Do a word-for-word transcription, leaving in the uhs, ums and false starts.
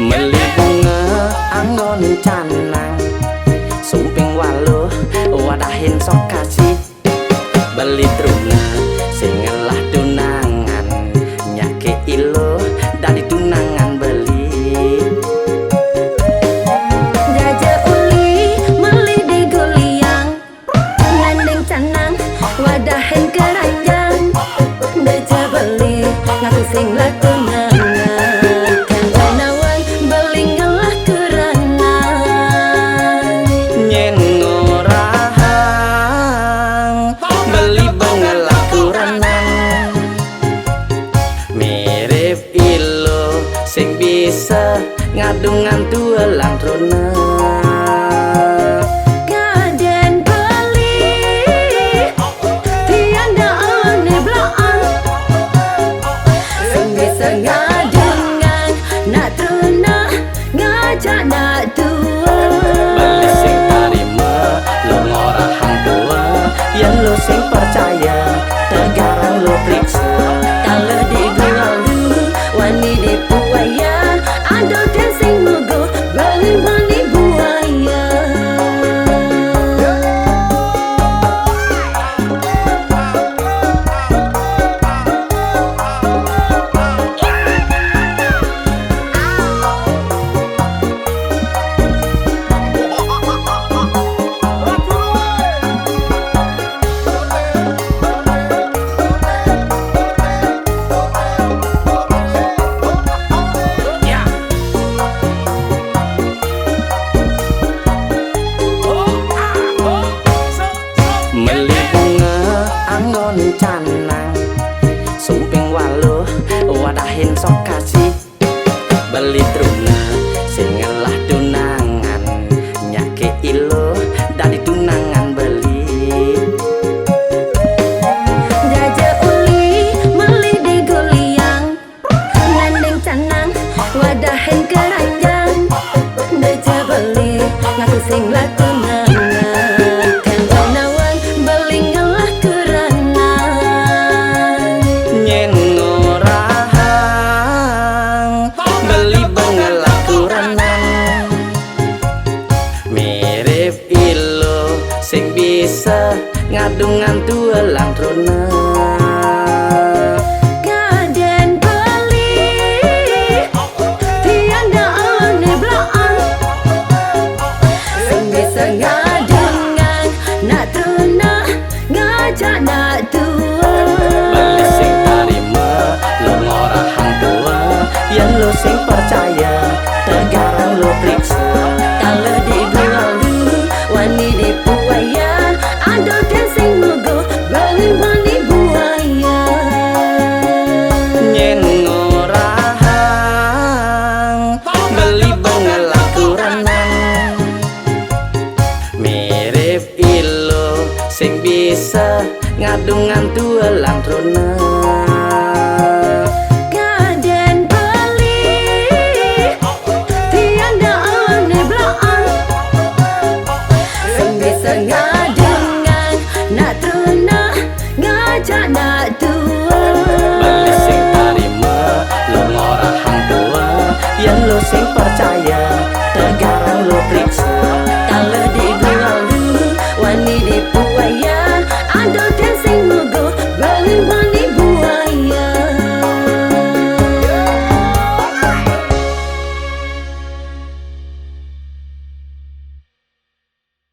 Meli bunga anggon canang, sumping waluh wadahin sok kasih. Beli truna sing ngelah tunangan, nyake iluh dadi tunangan beli. Jaja uli meli di guliang, nganding canang wadahin keranjang. Beja beli ngaku sing letungan, kang nawang beli ngelah kurangan. Nyen ngorahang beli bengelah kurangan. Mirip iluh sing bisa ngadungan tuelang truna. Kaden beli tiang da ane blaan, sing bisa ngadungan nak truna ngajak nak tua. Beli sing tarima lu ngorahang tua, yen lu sing percaya, tegarang lu periksa. Taleh di gua lu wani di puaya, ada ten sing muguh beli wani buaya. Meli bunga anggon canang, sumping waluh wadahin sok kasih. Beli truna sing ngelah tunangan, nyake iluh dadi tunangan beli. Jaja uli meli di guliang, nganding canang wadahin keranjang. Beja beli ngaku sing letungan, kang nawang beli ngelah kurangan. Nyen ngorahang beli bengelah kurangan. Mirip iluh sing bisa ngadungan tuelang truna. Kaden beli tiang da ane blaan, sing bisa ngadungan nak truna ngajak nak tua. Beli sing tarima lu ngorahang tua, yen lu sing percaya, tegarang lu periksa. Taleh di gua lu wani di puaya, ada ten sing muguh beli wani buaya. Nyen ngorahang beli bengelah kurangan, mirip iluh sing bisa ngadungan tuelang truna. Kaden beli tiang da ane blaan, sing bisa ngadungan nak truna ngajak nak tua. Beli sing tarima lu ngorahang tua, yen lu sing percaya.